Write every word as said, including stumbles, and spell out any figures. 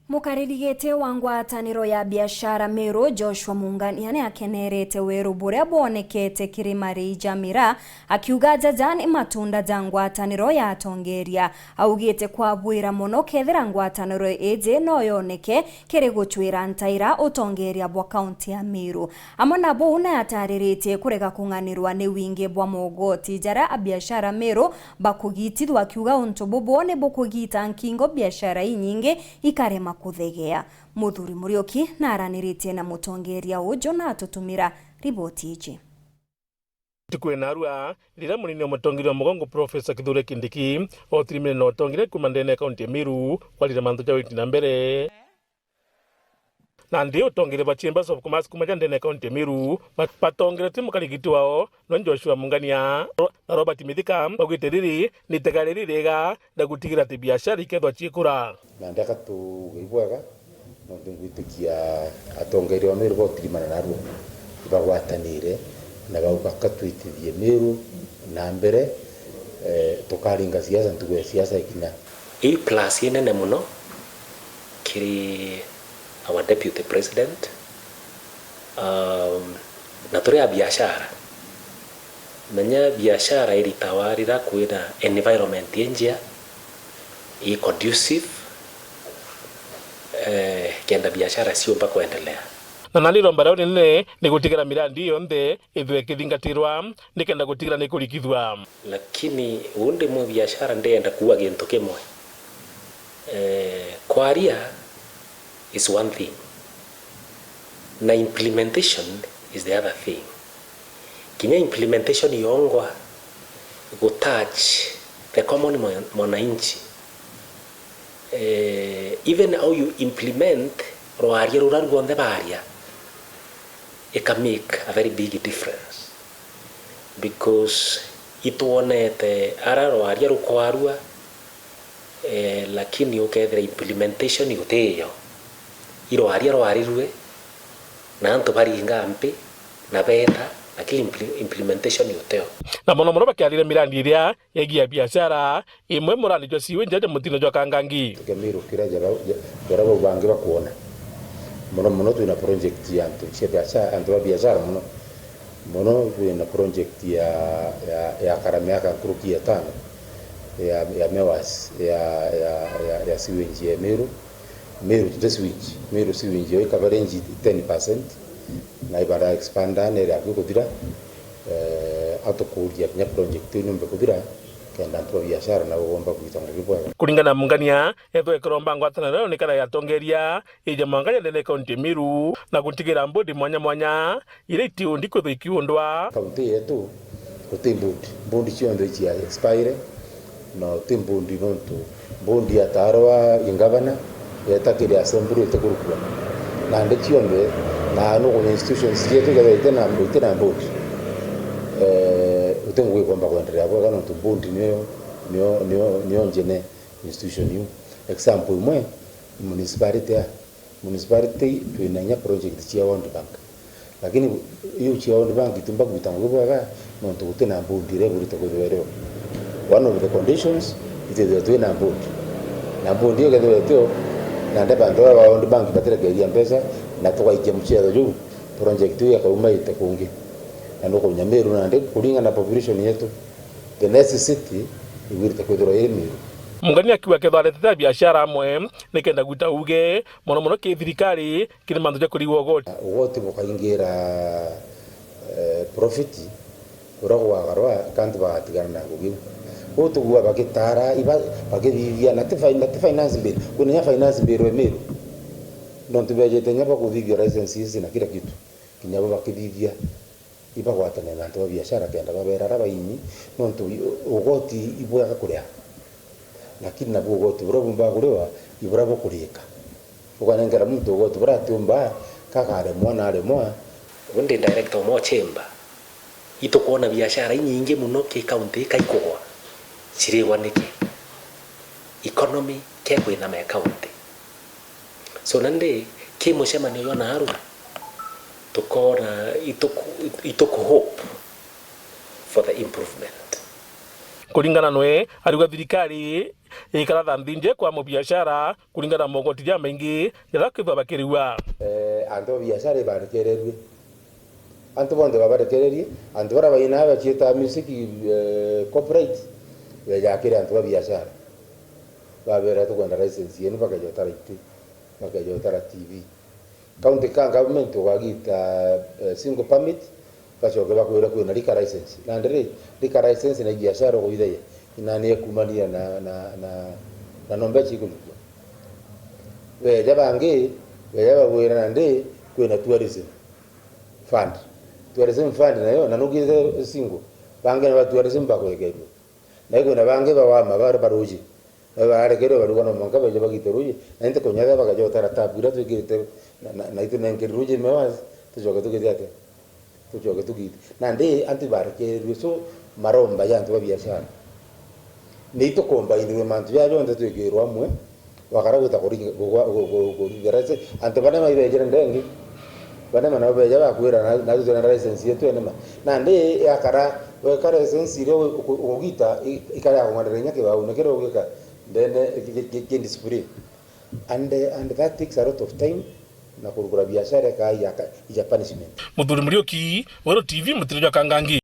Mukariri giti wa ngwataniro ya biashara Meru, Joshua Mungania, ni akenerete weru buria bwonekete kirima ria Miraa, akiuga jaja ni matunda ja ngwataniro ya atongeria. Augite kwabwira mono kethira ngwataniro iji no yoneke kiri gucwira ntaira utongeria bwa kaunti ya Meru. Amwe na buu, ni atariritie kurega kung'anirwa ni wingi bwa mogoti jaria abiashara Meru bakugitithwa, akiuga untu bubu ni bukugita nkingo biashara inyingi ikarema kuthegea. Muthuri Muriuki naraniritie na mutongeria uju na atutumira riboti iji. Ntuku ya narua, riria munini wa mutongeria wa mugongo Professor Kithure Kindiki otirimire na utongeria kuuma ndene ya kaunti ya Meru kwarire mantu ja witi na mbere. Nandi utongeria bwa Chambers of Commerce kuuma ja ndene ya kaunti ya Meru ba-, batongeretie mukarigiti wao nwe Joshua Mungania na Robert Mithika, baugite riri ni itega riri riega ria gutigira ati biashara ikethwa ciikura. Nandi aka tuuge ibwega, nontu ngwitikia atongeria ba Meru botirimana narua ibagwatanire na bauga, "Ka twitithie Meru na mbere, eh, tukaringa siasa, ntugu ya siasa ikinya." Ii plus inene mono kiri our deputy president, um, na turi a biashara. Menya biashara iritawa riria kwina environment injia, i conducive, eh, kenda biashara ciumba kwendelea. Na nani iromba riao rinene ni gutigira mirandi yonthe ithwe ikithingatirwa nikenda gutigira ni kurikithwa. Lakini uu ndi mwibiashara ndienda kuuga gintu kimwe. Eh, kwaria is one thing, na implementation is the other thing. Kinya implementation yongwa gu touch the common mo-, mwananchi. Eh, even how you implement rwaria ruria rwonthe baria, it can make a very big difference, because itwonete ara rwaria rukwarua, eh, lakini ukethira implementation gutiyo. I rwaria rwarirue, na antu baringa mpi, na beeta, lakini impli-, implementation gutiyo. Na mono mono bakiarire mirandi iria yegie biashara, imwe murandi jwa siwe nja ja mutino jwa Kangangi. Tukemirukira jara, ja-, jara bau bangi bakwona. Mono mono twina project ya antu cia biashara, antu ba biashara mono. Mono twina project ya, ya, ya kara miaka nkuruki ya tano ya, ya mewas ya, ya, ya, ya sewage ya Meru. Meru, the sewage, Meru sewage yo ikabarenji ten percent, na ibara expanda nere akwi kuthira, eh, atukuria kinya project iu niumbe kuthira, kenda antu ba biashara nabo bomba kwita ngugi bwega. Kuringana na Mungania, ethwe ikiromba ngwataniro ni kana yatongeria ije mwanga ya ndene kaunti ya Meru, na gutigira mbudi mwanya mwanya iria itiundi kwithwa ikiundwa. Kaunti yetu guti mbudi, mbudi cionthe icia expire, no ti mbudi nontu mbudi yataarwa i ngavana, yeta kiri assembly itikurukua. Nandi cionthe, na nukunya institutions cietu ikethirwa itina, itina mbudi. Eh, uti ngugi ikomba kwenderea bwega nontu mbudi niyo, niyo, niyo, niyo njene institution iu. Example imwe, municipality ya Municipality twina inya project cia World Bank. Lakini iu cia World Bank itiumba kwita ngugi bwega, nontu gutina mbudi iria iburite kwithirwa irio. One of the conditions, itithirwe twina mbudi. Na mbudi iu ikethirwa itio, na nde bantu ba World Bank batirekeria mbeca, na tugaikia mucetho juu, project iu ikauma ite kungi. Na nukunya Meru nandi, kuringana na population yetu, the next city igwirite kwithirwa iri Meru. Mungania akiuga kethwa aretete biashara amwe, nikenda gwita uge, mono mono ki thirikari, kiri mantu ja kurigwa ugoti. Ugoti bukaingira, eh, profit, uria gwagarwa, kantu bagatigana na ngugi iu. Uu tugua bagitara, iba-, bakithithia, na ti fi-, na ti finance bill, kwina inya finance bill e Meru. Nontu bejete inya bakuthithia licenses na kila kitu. Kinya bo bakithithia, ibagwatane na antu ba biashara kenda babera ara bainyi, nontu ugoti ibwega kuria. Lakini nabu ugoti buria bumba kuriwa, iburia bukurika. Ukanengera muntu ugoti buria atiumba, kakaremwa na aremwa. Ubu ndi director umwe o chamber. Itukwona biashara inyingi muno ki county ikaikugwa. Cirigwa niki? Economy kekwinama e county. So nandi ki mucemanio jwa naaru, tukoona ituku-, ituku hope for the improvement. Kuringana nwe, ariuga thirikari ikara thanthi nje kwa mubiashara kuringana na mogoti jamaingi jaria kwithwa bakiriua. Eh, antu ba biashara ibarekererue. Antu bonthe babarekererie, antu baria baina baciita music, eh, copyright, beja kiri antu ba biashara. Babera tukwenda license yenu, bakeja utara iti, bakeja utara T V. County ka government ugagita, eh, single permit, bacoke bakwire kwina liquor license. Nandi ri, liquor license na ibiashara ukwithagia, inani ekumania na, na, na, na nomba ici ikunyugua. Beja bangi, beja bagwira nandi kwina tourism fund. Tourism fund nayo, na nugite single, bangi na ba tourism bakwekerua. Na ikwina bangi bawama, bari baruji. Na barekerwe baruga no mwanka beje bagite ruji. Na inte kunyatha bakaja utara tabu ira twikirite na, na, na itunenkeri ruji mewazi, tucoke tugite atia? Tucoke tugite. Nandi antu barekerwe, so maromba ya antu ba biashara. Ni itukombainirwe mantu ja jonthe twikirwe amwe, wakara gwita kuri-, kugwa-, ku-, ku-, kurithia license. Antu banema ibejire ndengi, banema nabo beja bakwira na, na tutwena license yetu enema. Nandi yakara, weka license iria ugu-, ugu-, ugugita, i-, ikara ya kung'anira inya kibau, na kiria ugwika ndene ki, ki, ki, ki display. And, eh, and that takes a lot of time, na kurugura biashara ikaija ka-, ija punishment. Muthuri Muriuki, Weru T V, Mutiri jwa Kangangi.